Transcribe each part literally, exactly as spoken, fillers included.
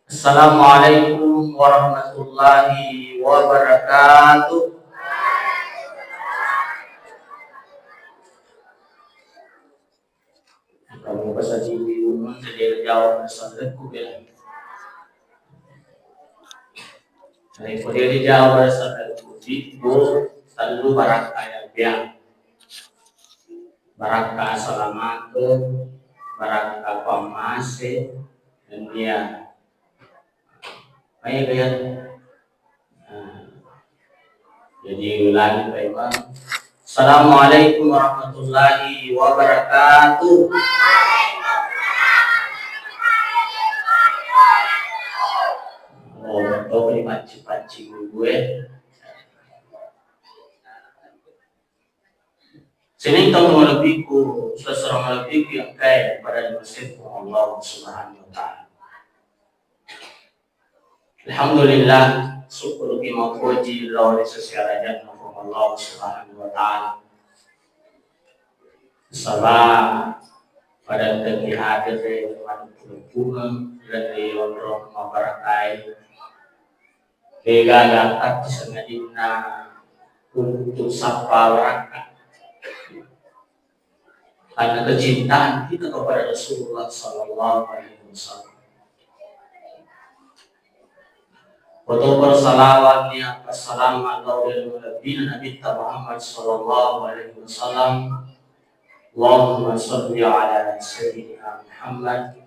Assalamualaikum warahmatullahi wabarakatuh. Kamu pasal di umum jadi jawab masalah ku bela. Narekko de' dijawab pada saat uji, bu, tellu barakka yang biang. Barakka asalamakeng, barakka pammase, nennia. Ayo, ya. Nah, jadi ulangi, Pak Imam. Assalamualaikum warahmatullahi wabarakatuh. Oh, betul, dipancing-pancing gue. Sining tau malebbiku, sesera malebbiku yang kaya pada dimasihku Allah Subhanahu wa Ta'ala. Alhamdulillah, syukur ki mappoji lao ri sessi arajanna Puang Allah Subhanahu wa Ta'ala. Nasaba pada tegi hadir ri maneng-maneng dan ri onrong mabarakai. Degaga atti sangadinna untuk sappa barakka. Karena kecintaan kita kepada Rasulullah sallallahu alaihi wasallam. Foto bersalawat ni apa salama kau dan melebbina Nabi Muhammad sallallahu alaihi wasallam. Allahumma salli ala sayyidina Muhammad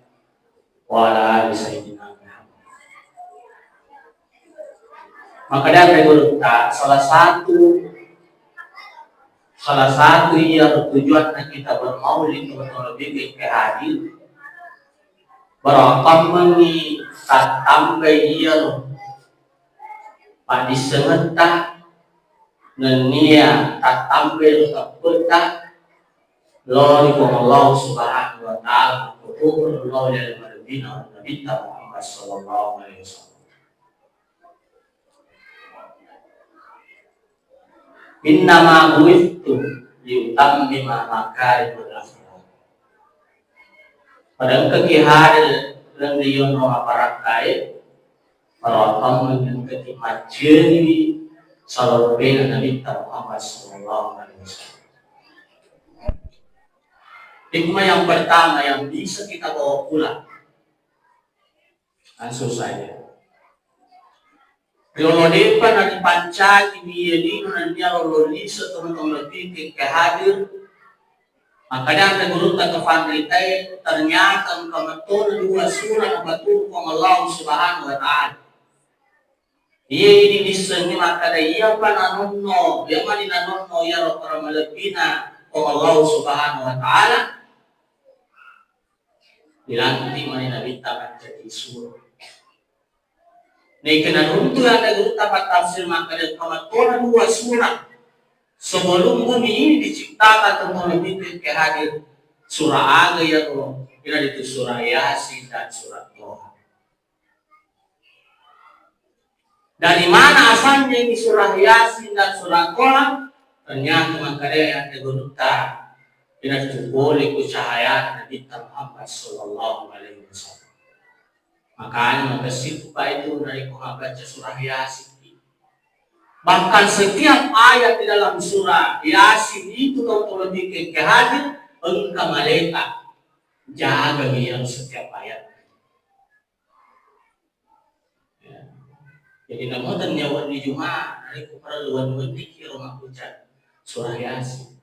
wa ala ali sayyidina Muhammad. Maka dari gurutta, salah satu salah satu iya tujuanna kita bermaulid, teman-teman lebih ke hadir, barakammengi tattambai iya paddissengetta, nennia tattambai ro tappetta lao ri Puang Allah Subhanahu wa Ta'ala, kutubur lao ri malebbina Nabitta Muhammad sallallahu alaihi wasallam. Innama bu'itstu liutammima makarimul akhlak. Pada engkaki hadir dan riyonro maparakkae, para engkaki macceriwi saloppena Nabitta Muhammad sallallahu alaihi wasallam. Hikmah yang pertama yang bisa kita bawa pulang, langsung saja. Riolo de'pa naripancaji iye lino nennia lolo lise tongtong lebbi ke hadir, Makkedai anre gurutta to fanritae, ternyata engka metto dua surah napaturung Puang Allah Subhanahu wa Ta'ala. Iye idi nissengngi makkeda, iyapa nanonno, iya mani nanonno iyaro para malebbina Puang Allah Subhanahu wa Ta'ala, dilantik mani Nabitta mancaji surah. Naikena runtu anre gurutta pattafsir makkeda, engka metto dua surah sebelum bumi ini diciptakan, tongtong lebbi ke hadir. Surah aga iyaro? Iyanaritu surah Yasin dan surah Toha. Dari mana asalnya ini surah Yasin dan surah Toha? Ternyata makkeda anre gurutta, iyanaritu pole ku cahayana Nabitta Muhammad sallallahu alaihi wasallam. Makanya makessing tu, Pak, itu narekko mabbaca surah Yasin. Bahkan setiap ayat di dalam surah Yasin itu, tongtong lebbi ke hadir, engka malaikat jaga iyaro setiap ayat. Ya. Jadi, namo tennia wenni Juma, narekko parellu wenni-wenniki ro mabbaca surah Yasin.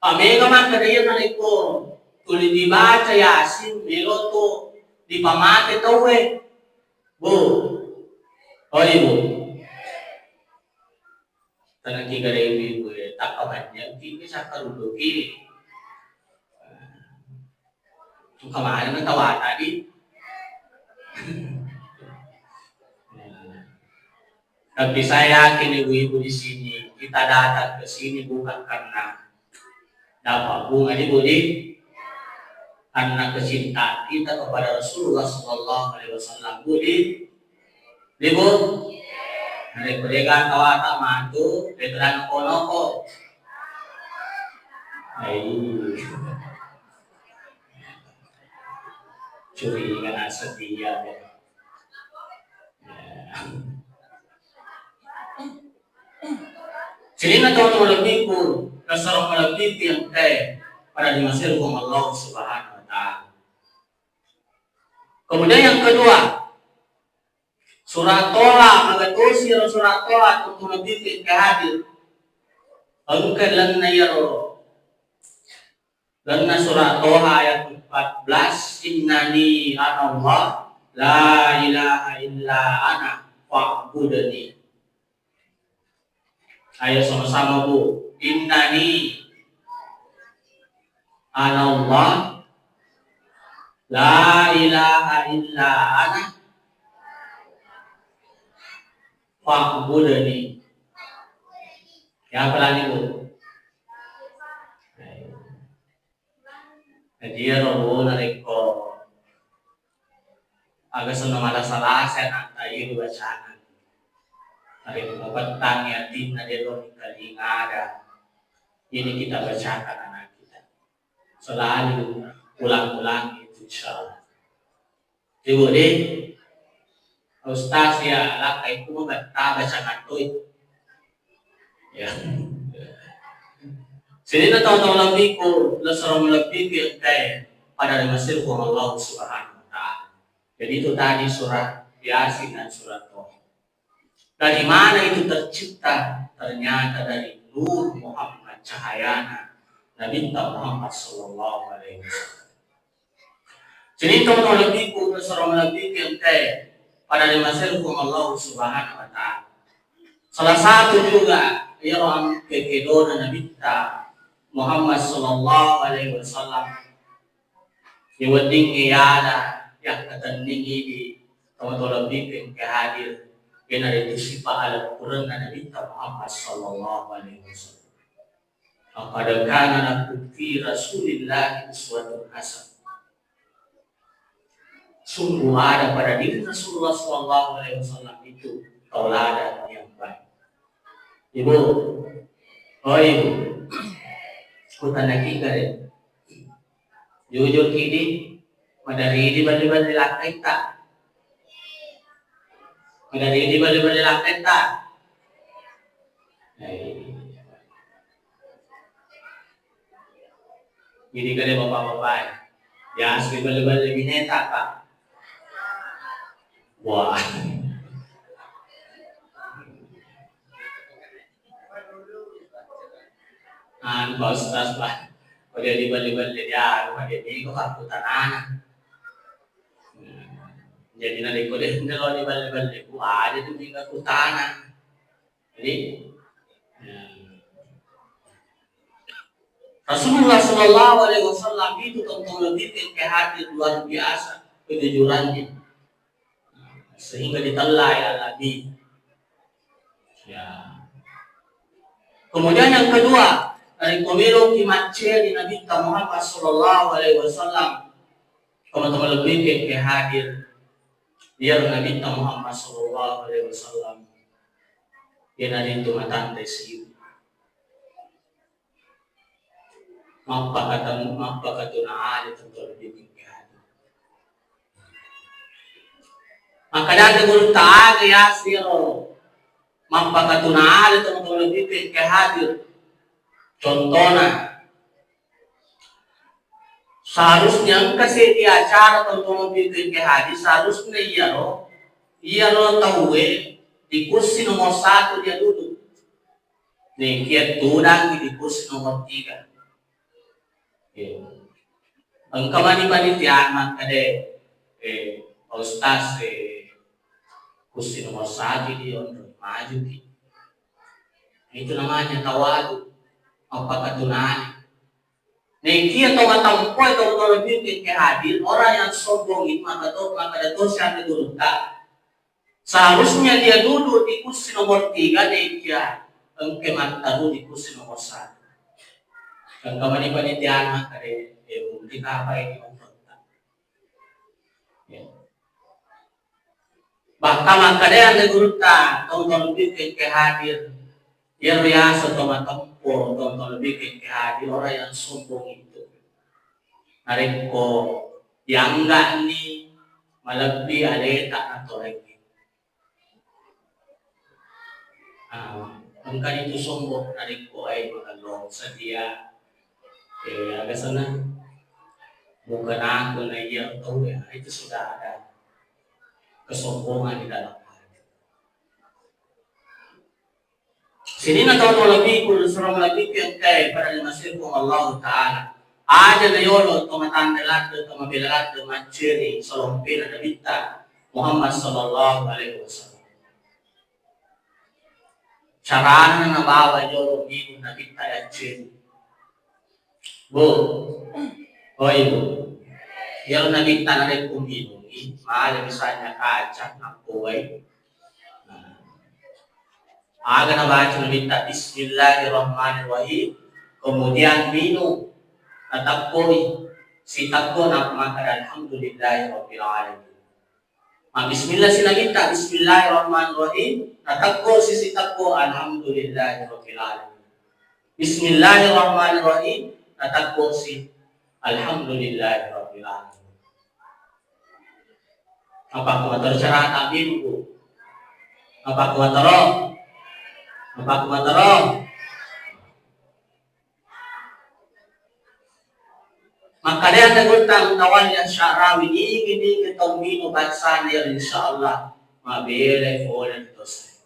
Pamega makkeda iya narekko tuli dibaca Yasin, melo to dipamate tauwe. Bu. Oi, Bu. Tenaki gare ibu-ibu e, takka banyak ki, ini saka rudo ki. Engka maneng tawata di. Tapi saya yakin ibu-ibu di sini, kita datang ke sini bukan karena dapat bunga di budi, karena kecintaan kita kepada Rasulullah sallallahu alaihi wasallam, budi. Di, Bu? Narekko de'ga tawata matu, de' tedang noko-noko. Ai. Curiga na setia, ya. Sininna tau-tau malebbiku, nasaro malebbiku yang engkae pada dimasero Puang Allah Subhanahu wa Ta'ala. Kemudian yang kedua, surah Toha, magatosi ro surah Toha, tau-tau malebbiku engkae hadir. Engka lalenna iyaro Lalenna surah Toha ayat empat belas, "Innani ana Allah, la ilaha illa ana, fa'budni." Ayo sama-sama, Bu. "Innani ana Allah, la ilaha illa ana, fa'budni." Ya, apa lagi, Bu? Jadi iyaro, Bu, narekko aga senna malasa-lasa anatta, iru bacanna. Narekko mapettangngi atinna, de' lo nikalinga ada ini kita bacakan anak kita. Selalu ulang-ulang itu, insya Allah. Ibu de, Ustaz ya, lakkai ku mabetta baca kattoi. Ya. Sininna tau-tau malebbiku, nasaro malebbiku yang engkae pada dimasero Puang Allah Subhanahu wa Ta'ala. Jadi itu tadi surah Yasin dan surah Toha. Dari mana itu tercipta? Ternyata dari nur Muhammad, cahayana Nabi Muhammad sallallahu alaihi wasallam. Jadi tau-tau malebbiku, nasaro malebbiku yang engkae pada dimasero Puang Allah Subhanahu wa Ta'ala. Salah satu juga iyaro ampekedona Nabitta Muhammad sallallahu alaihi wasallam. Iwedding iyala yakkatenningi di tau-tau malebbiku engkae hadir, iyanaritu sipa aleppurenna Nabitta Muhammad sallallahu alaihi wasallam. Laqad kana lakum fi Rasulillahi uswatun hasanah. Sungguh ada pada diri Rasulullah sallallahu alaihi wasallam itu tauladan yang baik. Ibu, oh Ibu, kutanya kita deh. Jujur kidi, maderri idi balle-balle lakkaitta? Maderri idi balle-balle lakkaitta? Eh. Ini kade bapak-bapak, eh. Biasa balle-balle bineta, Pak. Wah. Anu, Pak Ustaz, Pak. Ko dia diballe-balle, dia, Pak, dia minggu aku tanana. Jadi, narekko de' nelo diballe-balle, ku aja tu minggu aku tanana. Jadi, ya. Rasulullah sallallahu alaihi wasallam itu tau-tau malebbiku engkae hadir luar biasa kejujurannya. Sehingga ditellai Al-Nabi. Ya. Kemudian yang kedua, narekko meloki macceri Nabitta Muhammad sallallahu alaihi wasallam, tau-tau malebbiku engkae hadir, iyaro Nabitta Muhammad sallallahu alaihi wasallam, iyanaritu matanre siu. Mappakatang-, mappakatuna ale tau-tau malebbiku engkae hadir. Makkeda gurutta, aga yasiro mappakatuna ale tau-tau malebbiku engkae hadir. Contohna, seharusnya engka seddi acara tau-tau malebbiku engkae hadir, seharusnya iyaro, iyaro tauwe di kursi nomor satu dia duduk. Nekia tudangi di kursi nomor tiga. Iya. Engka mani panitia makkeda, eh, Pak Ustaz, eh, kursi nomor satu di onroi, maju ki. Itu namanya tawadu, mappakatuna ale. Nekia tau matampoe tau-tau malebbiku engkae hadir, orang yang sombong itu maka to, maka dato siapa gurutta. Seharusnya dia duduk di kursi nomor tiga, nekia engka matteru di kursi nomor satu. Engka mani panitiana kade, eh, mungkin apa ini maksudnya? Ya. Bahkan makkeda anre gurutta, tau-tau malebbiku engkae hadir. Iyaro riaseng tau matempo, tau-tau malebbiku engkae hadir, orang yang sombong itu. Narekko yangga'ni malebbi aleta natorengngi. Engka itu sombong narekko ai magello sedia, eh, aga sana bukan aku na iya tau ya, itu sudah ada kesombongan di dalam hati. Sininna tau-tau lebbiku, surang lebbiku engkae pada dimasirkung Allah Ta'ala. Aja na yolo to matanre ladde, to mabela ladde, macceri salompena Nabitta Muhammad sallallahu alaihi wasallam. Carana nabawa jolo minung Nabitta yacceri. Bu, oi Bu, iyaro Nabitta narekko minungi, male misalnya kacang, nappo wai. Nah, aga nabaca Nabitta, "Bismillahirrahmanirrahim," kemudian minung, nateppoi sitekko, nappa makkeda, "Alhamdulillahirabbil alamin." Mabbismillah si Nabitta, "Bismillahirrahmanirrahim." Natekko si sitekko, "Alhamdulillahirabbil alamin." Bismillahirrahmanirrahim. Natekko si, "Alhamdulillahirabbil alamin." Apa kuatoro carata, Ibu? Apa kuatoro? Apa kuatoro? Makkedai anre Gurutta Mutawalli Asy-Sya'rawi, nigi-nigi tau minung bangsana iyaro, insyaallah mabelai pole ri dosa.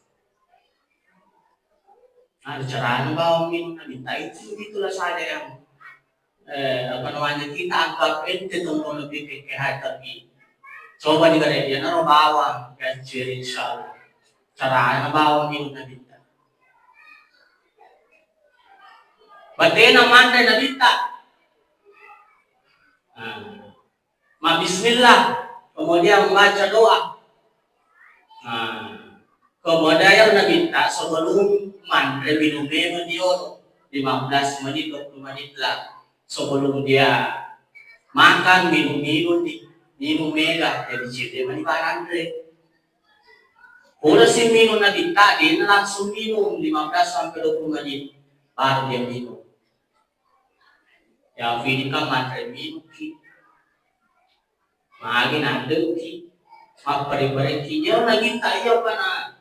Nah, carana bawang minung Nabitta itu, itulah saja yang, eh, apa namanya, kita anggap enteng tongkol lebih ke, ke hati, tapi coba digare dia naro bawang, gancir, insyaallah. Carana bawang minung Nabitta. Batena manre Nabitta. Nah, mabbismillah, kemudian membaca doa. Nah, kemudian iyaro Nabitta sebelum manre minung memang diolo lima belas menit, dua puluh menit lah sebelum dia makan, minum-minum di minung mega, jadi cedde mani baranre. Pura si minung Nabitta, dena langsung minung lima belas sampai dua puluh menit, baru dia minum. Ya, fidika manre minungki, magi nandengki, mappare-pareki. Iyaro Nabitta iya pana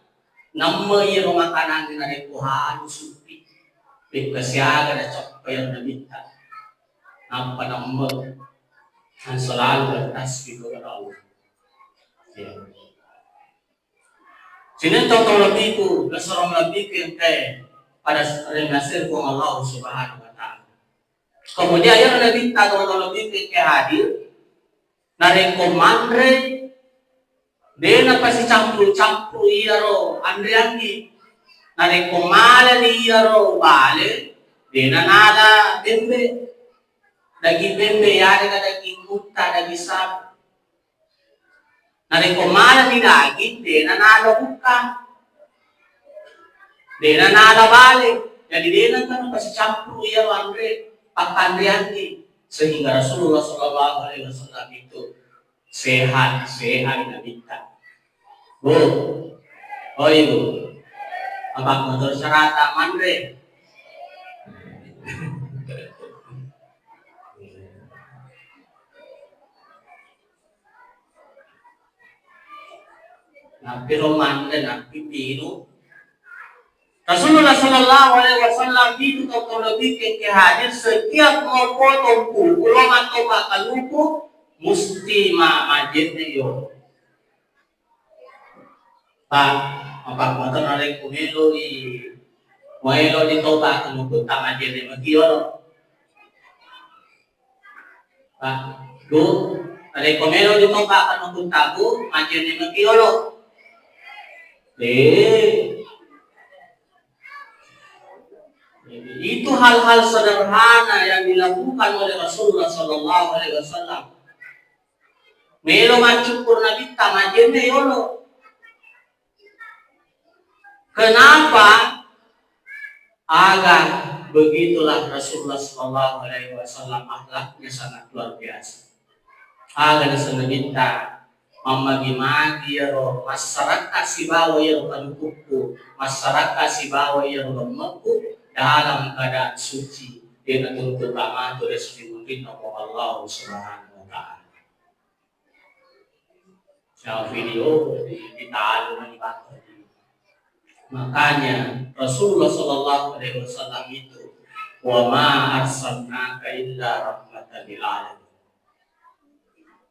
namme iyaro makanangnge narekko halusukki, pekka siaga nacappa iyaro Nabitta. Nappa namme, dan selalu bertasbih kepada Allah. Ya. Sininna tau-tau lebbiku, nasurang lebbiku engkae pada rinasirkung Allah Subhanahu wa Ta'ala. Kemudian iyaro Nabitta tau-tau lebbiku engkae hadir, narekko manre, de napasicampuru-campuru iyaro anreangnge. Narekko malani iyaro bale, de nanala bembe, daging bembe, yarega daging unta, daging sapi. Narekko malani daging, de nanala bukka, de nanala bale. Jadi de nengka napasicampuru iyaro anre pakkanreangnge, sehingga Rasulullah sallallahu alaihi wasallam itu sehat, sehat Nabitta. Bu, oi Bu, apa motor serata manre? Nappiro manre, nappi piru. Rasulullah sallallahu alaihi wasallam itu tau-tau lebih ke, ke hadir setiap mau potong kuku, lo atau makan kuku, musti ma majenne yo. Pak, apa motor narekko melo di, melo di toba anu kutta majenne maki yolo. Pak, Bu, narekko melo di toba anu kutta, Bu, majenne maki yolo. Eh. Itu hal-hal sederhana yang dilakukan oleh Rasulullah sallallahu alaihi wasallam. Melo maccukkur Nabitta majenne yolo. Kenapa? Aga begitulah Rasulullah sallallahu alaihi wasallam, akhlaknya sangat luar biasa. Aga nasenna Nabitta, mammagi-magi iyaro massaraka sibawa iyaro kalukukku, massaraka sibawa iyaro gemmekku dalam keadaan suci, de natuntu kamatu ri esso ri munrinna Puang Allah Subhanahu wa Ta'ala. Siapa video di, di talu mani batu. Makanya Rasulullah sallallahu alaihi wasallam itu, "Wa ma arsalnaka illa rahmatan lil alamin."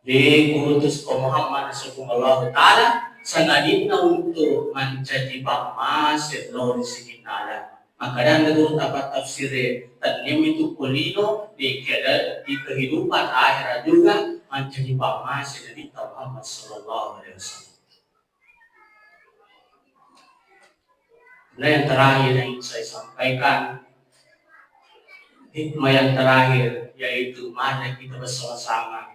De kuutus ko Muhammad naseng Allahu Ta'ala sangadinna untuk mancaji pammase lao ri sininna alam. Makkedana guru tafsir, tennemi tu ko lino, di keda-, di kehidupan akhirat juga mancaji pammase Nabitta Muhammad sallallahu alaihi wasallam. Nah, yang terakhir yang ingin saya sampaikan, hikmah yang terakhir, yaitu mari kita bersama-sama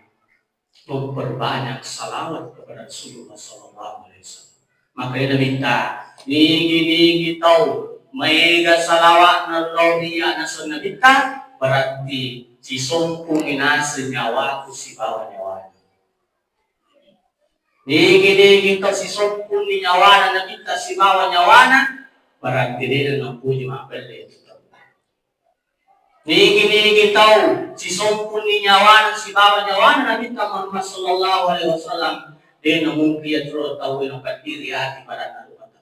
memperbanyak salawat kepada Rasulullah sallallahu alaihi wasallam. Makanya minta, nigi-nigi tau maega salawat nalori ya naseng Nabitta, berarti sisompungi naseng nyawaku sibawa nyawana. Nigi-nigi tau sisompunni nyawana Nabitta sibawa nyawana, berarti de napuji mabbelle itu tau. Nigi-nigi tau sisompunni nyawana sibawa nyawana Nabitta Muhammad sallallahu alaihi wasallam, de namungkin ya tau napaddiri ati pada Nabitta.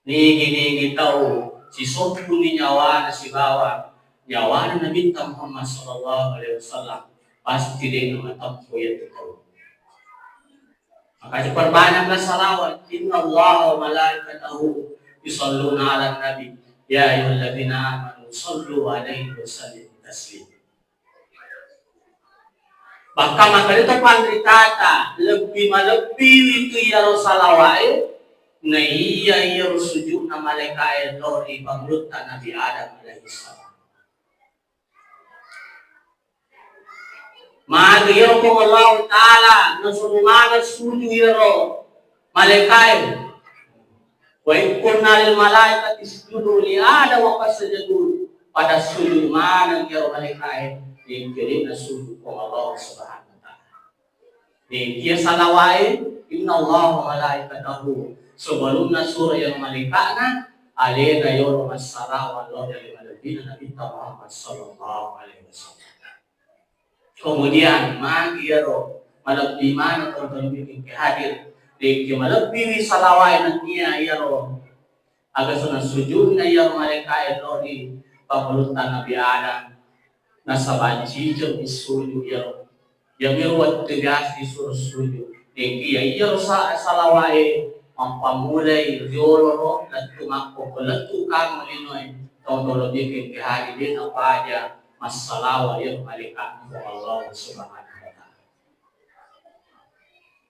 Nigi-nigi tau sisompunni nyawana sibawa nyawana Nabitta Muhammad sallallahu alaihi wasallam, pasti de' namatempo iya tu tau. Maka perbanyak salawat. Inna Allah wa malaikatahu yusalluna ala nabi. Ya ayyuhalladzina amanu sallu alaihi wa sallimu taslima. Bahkan makkeda to panritata, lebbi malebbiwi tu iyaro salawae, naiya iyaro sujudna malaikae lao ri pangulutta Nabi Adam alaihissalam. Magi iyaro Puang Allahu Ta'ala nasuru maneng sujud iyaro malaikae. Wa in qulna lil malaikati isjudu li Adam wa fasajadu, pada sujud maneng iyaro malaikae, nengkirina sujud ko Allah Subhanahu wa Ta'ala. Nengkia salawae, inna Allah wa malaikatahu, sebelumna suro iyaro malaikana, alena iyaro massalawa lao ri malebbina Nabitta Muhammad sallallahu alaihi wasallam. Kemudian, magi iyaro malebbi maneng tau-tau lebbi engka hadir. Dekke malebbiwi salawae nennia iyaro aga senna sujudna iyaro malaikae lao ri pangulutta Nabi Adam. Nasaba ciceng sujud iyaro. Iyamiro wettu biasa disuro sujud. Dekke iya iyaro sa-, salawae mappamulai riolo ro lettu makkoko lettu kamo linoe. Tau-tau lebbi engka hadir de napaja massalawa iyaro malaika'na Allah Subhanahu wa Ta'ala.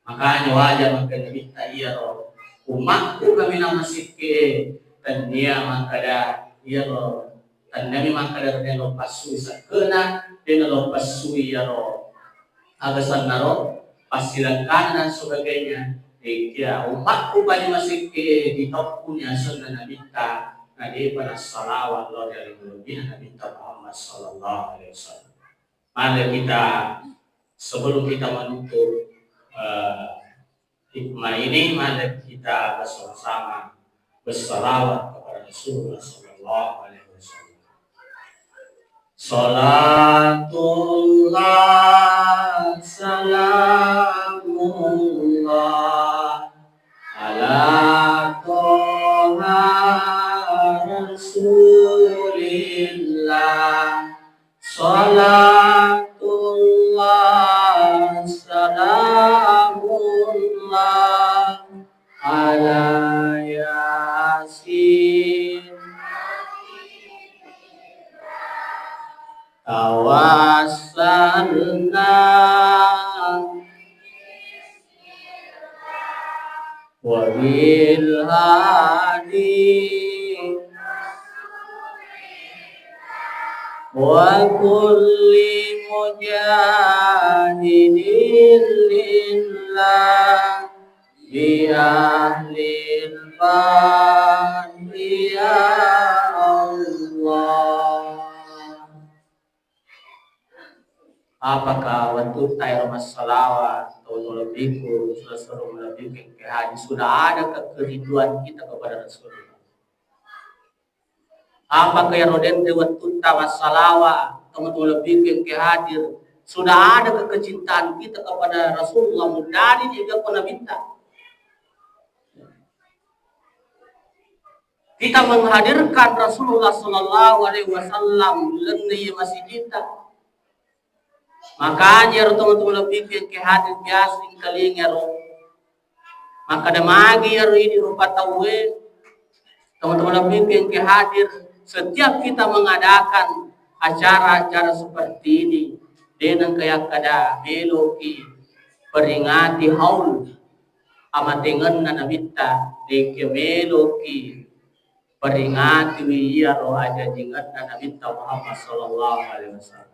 Makanya wajar makkeda Nabitta iyaro, "Ummakku kaminang masikke, tennia makkeda iyaro, tenniami makkeda de' nalo passui sakkena, de' nalo passui iyaro aga sennaro passilakkana dan sebagainya." Dekia ummakku pani masikke ditokku ni asenna Nabitta, na depa nassalawa lao ri malebbina Nabitta Muhammad sallallahu alaihi wasallam. Mari kita, sebelum kita menutup, eh, hikmah ini, mari kita bersama-sama bersalawat kepada Rasulullah sallallahu alaihi wasallam. Salatullah, salamullah, ala Toha Rasulillah. Salatullah, salamullah, ala Yasin. Tawassalna wabil hadi wa kulli mujahidin lillah bi ahlil fadli ya Allah. Apakah wettutta ero massalawa tau malebbiku, sudah seru malebbiku engka haji, sudah adakah kerinduan kita kepada Rasulullah? Apakah ero denre wettutta massalawa tau malebbiku engka hadir, sudah adakah kecintaan kita kepada Rasulullah, muddani ni gappo Nabitta? kita menghadirkan Rasulullah sallallahu alaihi wasallam lenne iya masigitta. Makanya ro tomatoa lebbi engke hadir biasa engkalinga ro. Makkeda magi iyaro idi rupa tauwe, tomatoa lebbi engke hadir, setiap kita mengadakan acara-acara seperti ini, de nengka yakkeda meloki peringati haul amatengenna nabitta, dekke meloki peringatiwi iyaro ajajingenna Nabitta Muhammad sallallahu alaihi wasallam.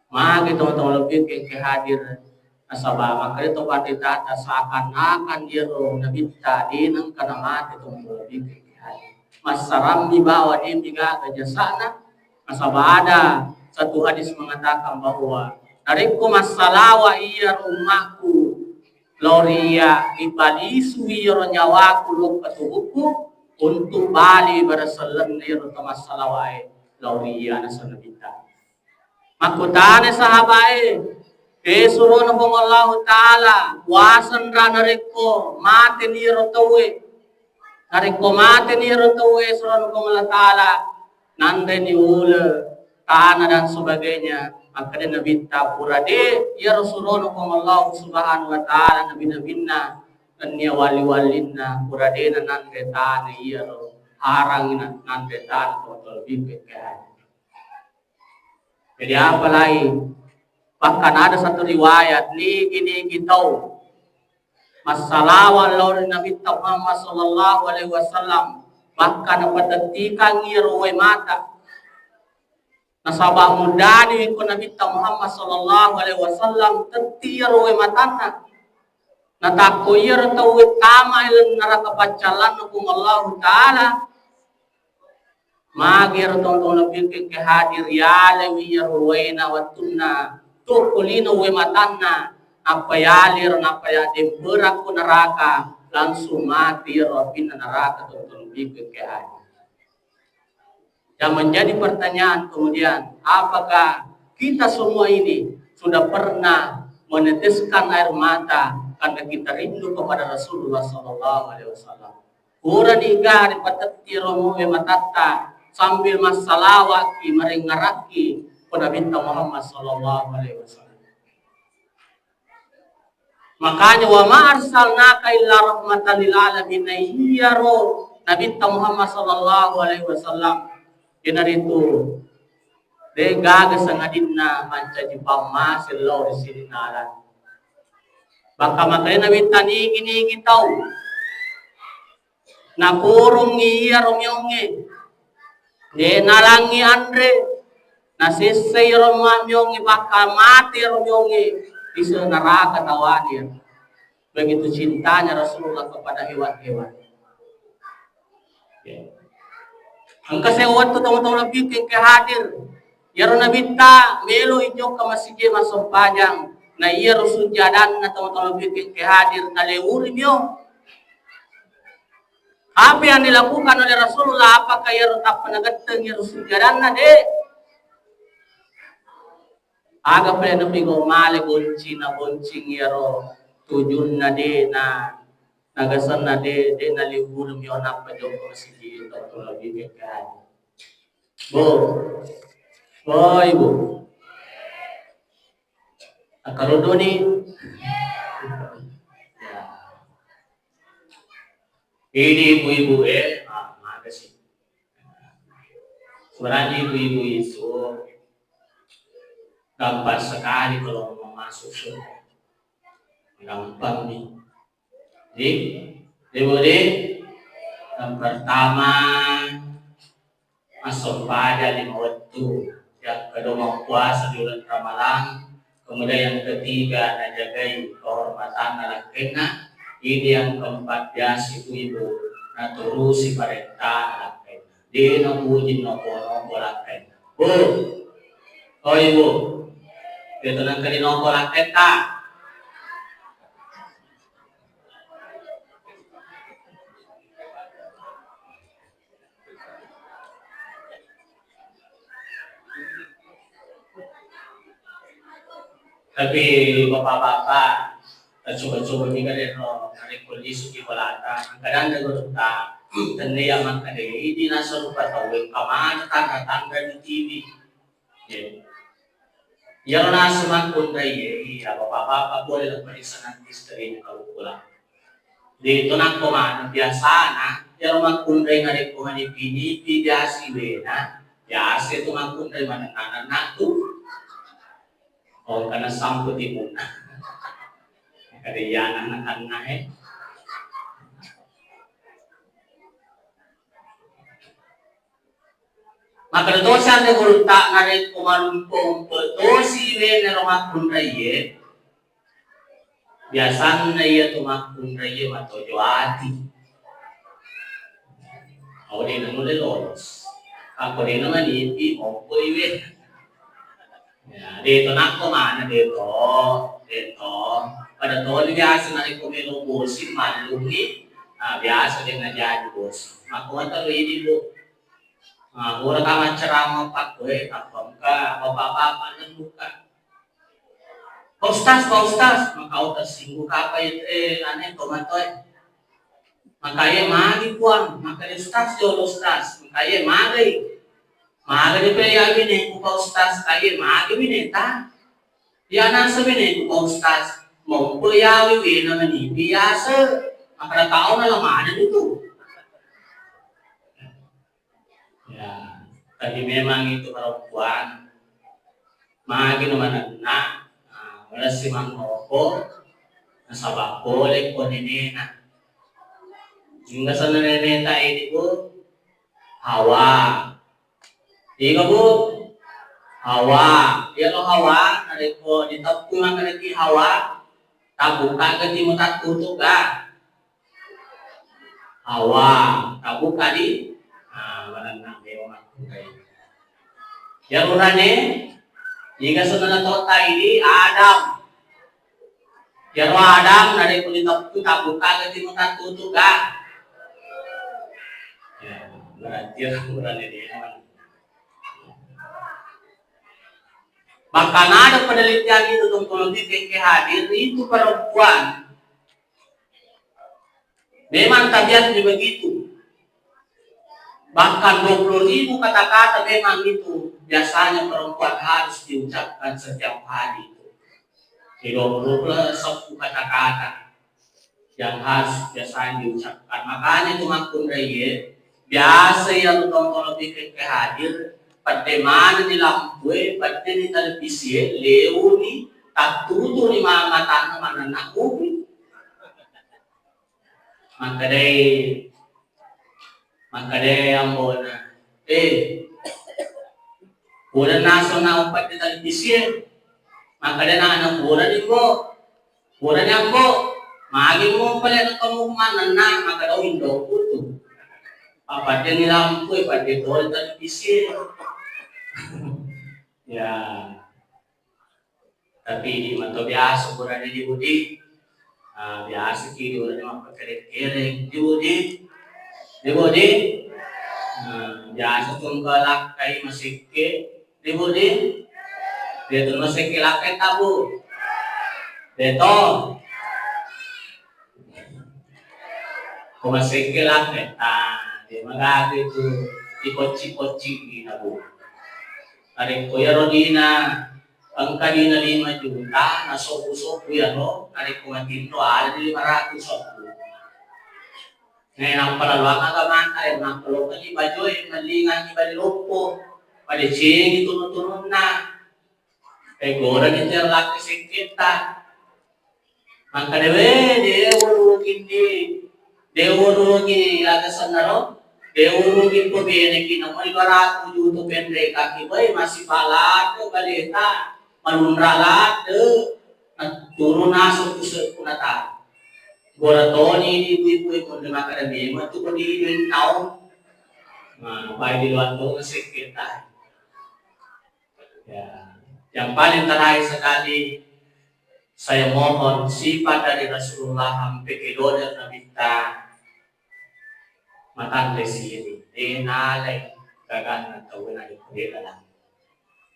Magi tomatoa lebbi engke hadir, nasaba makkeda to panritata seakan-akan iyaro Nabitta de nengka namate tomatoa lebbi engke hadir. Massarammi bawa de migaga jasana, nasaba ada satu hadis mengatakan bahwa narekko massalawa iyaro ummakku lao ri iya, ipalisui iyaro nyawaku lokka tubukku, untuk bali barasellenna iyaro to massalawae lao ri iya, naseng Nabitta. Makkutana sahabae, e surona Puang Allahu Ta'ala, wasenra narekko mateni iyaro tauwe? Narekko mateni iyaro tauwe, surona Puang Allah Ta'ala, nanreni ule, tana dan sebagainya. Makkeda Nabitta, pura de iyaro surona Puang Allah Subhanahu wa Ta'ala, nabi-nabinna, nennia wali-walinna, pura de nanre tana iyaro, harangi na-, nanre tana tomatoa lebbi engke hadir. Jadi apalagi bahkan ada satu riwayat, nigi-nigi tau massalawa lao ri Nabitta Muhammad sallallahu alaihi wasallam, bahkan napatettikangngi iyaro wae mata. Nasaba muddani ko Nabitta Muhammad sallallahu alaihi wasallam tetti iyaro wae matanna. Natakko iyaro tauwe tama ri laleng neraka paccallanna Puang Allahu Ta'ala, Magi ero tau-tau lebbi engke hadir, yalewi iyaro waena wettunna tokko lino wae matanna, nappa yaliro, nappa yaddemperakko neraka, langsung mati ero apinna neraka tau-tau lebbi engke hadir. Yang menjadi pertanyaan kemudian, apakah kita semua ini sudah pernah meneteskan air mata karena kita rindu kepada Rasulullah sallallahu alaihi wasallam? Purani ga ripatetti ro wae matatta sambil massalawa'ki, marengngerakki ko Nabitta Muhammad sallallahu alaihi wasallam. Makanya, "Wa ma arsalnaka illa rahmatan lil alamin." Nah, iyaro Nabitta Muhammad sallallahu alaihi wasallam, iyanaritu de gaga sangadinna mancaji pammase lao ri sininna alang. Bahkan makanya Nabitta nigi-nigi tau nakurungngi iyaro miongnge, de nalangngi anre, nasessai iyaro ma-, miongnge, bahkan mate iyaro miongnge, ri se-, neraka tawani. Begitu cintanya Rasulullah kepada hewan-hewan. Engka sewwa wettu tau-tau lebbi engke hadir. Iyaro Nabitta melo i jokka masigi massempajang. Na iyaro sujjadanna tau-tau lebbi engke hadir, nalewuri mio. Apa yang dilakukan oleh Rasulullah? Apakah iyaro tappa nagetteng iyaro sujjadanna? De. Aga pale napigau male, boncing, naboncing iyaro tujunna, de na, nagasenna de, de naliwurung yo nappa jokka masigi tau-tau lebbi engke hadir. Bu. Oh, Ibu. Akkaruduni. Ya. Ini ibu-ibu, eh, ah, makasih. Sebenarnya ibu-ibu itu gampang sekali kalau mau masuk surga. Gampang nih. Jadi, ibu, di, yang pertama, massempajang lima wettu. Yang kedua, mappuasa di uleng Ramalang. Kemudian yang ketiga, najagai kehormatanna lakkainna. Ini yang keempat, biasa ibu-ibu naturusi parentana lakkainna. De napuji nopo-nopo lakkainna. Bu, oh ibu, de tenang kali nopo lakkaitta. Tapi bapak-bapak, coba-coba juga deh, no, narekko lisuki bolata, kadang ada gurutta, Tennia makkeda idi nasarupa tau engka maneng tanra-tanra di T V. Iyaro nasu makkunraie, iya, bapak-bapak boleh la periksa nanti screen kalau pulang. De to nakko maneng biasana, iyaro makkunrai narekko manipi-nipi biasa iwena, biasa tu makkunrai maneng anak-anak tu. Oh, karena sampu timunna. Kada iya anak-anak eh. Makkeda tosi anre gurutta, narekko malumpe-umpe tosi wenero makkunraie, biasanna iyatu makkunraie matojo ati. Au de nanulle lolos. Akko de namanipi mompoi we. Ya, de to nakko mana de to, de to. Pada toni biasa narekko melo bosi mallungi, nah, biasa de najaji bosi. Makko mata lo idi, Bu. Nah, ora tama ceramah pakkoe, tappa engka bapak-bapak nembuka. Pak Ustaz, Pak Ustaz, maka tersinggung apa itu, eh, ane tomatoe. Maka ye magi puang, maka ustaz jolo ustaz, maka ye magi. Magi de pe ya bine ku Pak Ustaz, kaye magi bine ta. Ya nasa bine ku Pak Ustaz, mau pe ya wiwi na mani biasa, maka tau na lamana itu. Ya, tapi memang itu perempuan. Magi no manenna, nah, malessi mangoko, nasaba pole ko nenena. Hingga sana neneta ini, Bu, Hawa. Iga, Bu? Hawa. Iya lo Hawa, narekko diteppu makanaki Hawa, tabbuka gati mutattutu ga. Hawa, tabbuka di. Nah, manenna memang makkunrai. Iyaro urane, iga sebenarna totta ini Adam. Iyaro Adam narekko diteppu tabbuka gati mutattutu ga. Ya, berarti urane dia. Bahkan ada penelitian itu, teman-teman, di P K hadir itu perempuan. Memang tabiatnya begitu. Bahkan dua puluh ribu kata-kata memang itu biasanya perempuan harus diucapkan setiap hari itu. Di dua puluh plus sepuluh kata-kata yang harus biasanya diucapkan. Makanya itu makkunraie, biasa ya lu tongkolo pikir ke hadir, pada mana di lampu, pada di televisi, lewu ni, tak tutu ni mama tanah mana nak kopi. Makkedai, makkedai ambona, "Eh, pura naso na upat di televisi e." Makkedai na anak pura ni, Mbo. Pura ni, Ambo. Magi mo pale na kamu mana na, makkeda, "Oh, indoku tu. Apa dia ni lampu e, pada tol televisi e." Ya. Tapi idi mato biasa burane di Budi. Ah, biasa ki burane mappakkereng-kereng di Budi. Di Budi. Ah, biasa tungke lakkai masekke di Budi. Dia tu masekke lakkai tabu. Beto. Ko masekke lakketta, de magaga tu dipocci-pocci dina, Bu. Narekko iyaro dina engka dina lima juta, nasobbu-sobbu iyaro, narekko matinro ada di lima ratus sobbu. Nainappa laluang agamata, eh, nappa lokani bajoe, mellingangi bali loppo, padecengi tunu-tununna. Eh, gorani tero lakkai sekketta. Makkeda, "We, de urugi ndi, de urugi aga sennaro, de urugi ko beneki namo dua ratus juta pendekaki, we, masipalado baleta, malunra lade, na turun aso kusekku nata." Gora toni ibu-ibu e, konde makkeda memang tu kodi duit tau. Nah, pai di luar tu sekketta. Ya, yang paling terakhir sekali, saya mohon sifat dari Rasulullah ampe kedona Nabitta matanre siri. De nalai gaganna tau na dikkude dalam.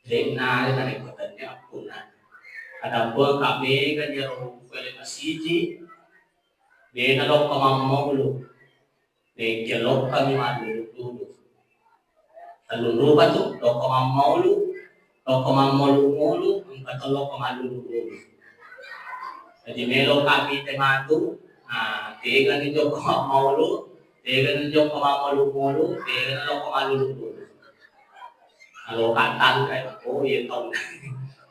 De nalai na dikkutannya appuna. Adapun kami kan ya roh kuele masiji, de nalokka mammaulu. Kelokka mi mallulu-lulu. Tellung rupa tu, lokko mammaulu, lokko mammolu-molu, engka to lokko mallulu-lulu. Jadi melo kami te matu, nah, tega ni jokko mammaulu, tega ni jokko mammolu-molu, tega ni lokko mallulu-lulu. Kalau kata kayak, oh iya tong.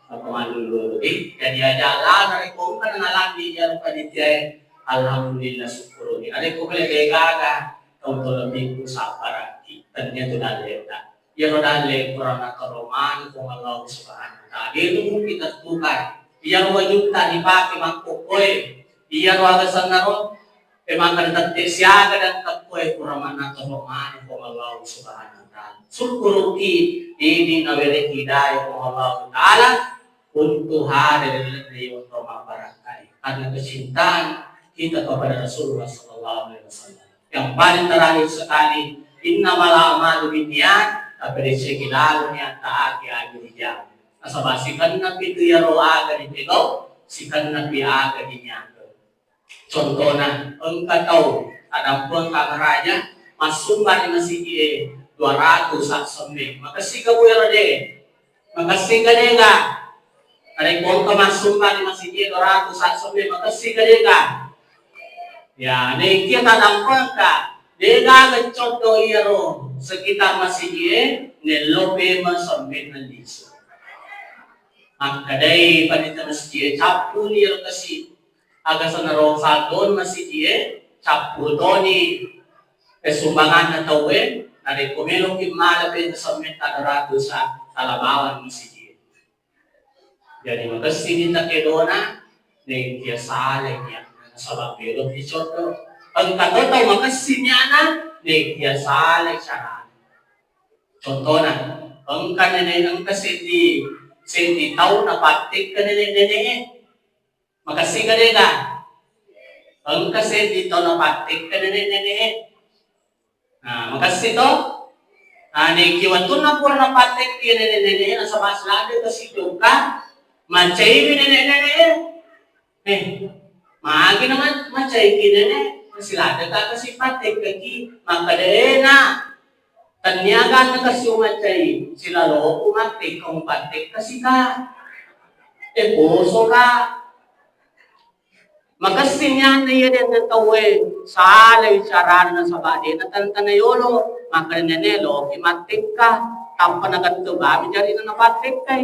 Lokko mallulu-lulu. Eh, jadi aja lah, narekko engka nalani iya rupa di tiae. Alhamdulillah, syukuruni. Narekko pole de gaga, tau to lebih ku sabbaraki. Tennia tu dalle'ta. Iyaro dalle Qur'an atau Roman, Puang Allah Subhanahu wa Ta'ala. Itu mungkin tentukan. Iyaro wajutta dipake makkokkoe. Iyaro aga sennaro, e maka tette siaga dan tekkoe Qur'an atau Roman, Puang Allah Subhanahu wa Ta'ala. Syukuruki ini nawereki hidayah Puang Allah Ta'ala. Untuk hadir di onrong mabbarakkai karena kecintaan kita kepada Rasulullah sallallahu alaihi wasallam. Yang paling terakhir sekali, innamal a'malu binniyat, tapi reseki lalu niat taati agi rijang. Nasaba sikenna pitu yaro aga dipegau, sikenna pi aga diniaga. Contona, engka tau tadampengka maraja massumbang ri masiji'e dua ratus sak semme. Makessika bu ero de. Makessika dega. Narekko engka massumbang ri masiji'e dua ratus sak semme, makessika dega. Ya, nekia tadampengka, dega geccodo iyaro sekitar masiji'e nello pema semmenna lisu. Makkedai panita masiji'e, cappuni ero kasi. Aga sanaro fadon masiji'e, cappu toni sumbanganna tauwe, narekko meloki mala pe semmetta dua ratus tala bawang masiji'e. Jadi makessini takedona, nekia salai niatna, nasaba meloki coddo. Engka to tau makessi niatna, nekia salai carana. Contona, engka nene, engka seddi, seddi tau napattekka nene-nene. Makessika dega? Engka seddi tau napattekka nene-nene. Nah, makessi to. Nah, neki wettunna pura napattekki nene-nene, nasaba siladde kasi jokka, macaiwi nene-nene. Eh, magi na ma-, macaiki nene, siladde ka kasi pattekkaki, makkeda ena. Tennia ganna kasi umacai, silaloku mattekka, mupattekka sika. Eh, poso ka. Makessing nianna iya denre tauwe, salai carana nasaba de natantana yolo, makkeda nene loki mattekka, tappa nagatto bami jarina napattekkai.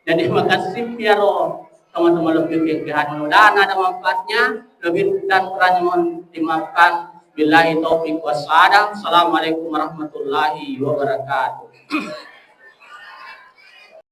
Jadi makessing piaro teman-teman lebih pikiran, mudah-mudahan ada manfaatnya, lebih dan kurangnya mohon dimaafkan. Billahi taufiq wassalam. Assalamualaikum warahmatullahi wabarakatuh.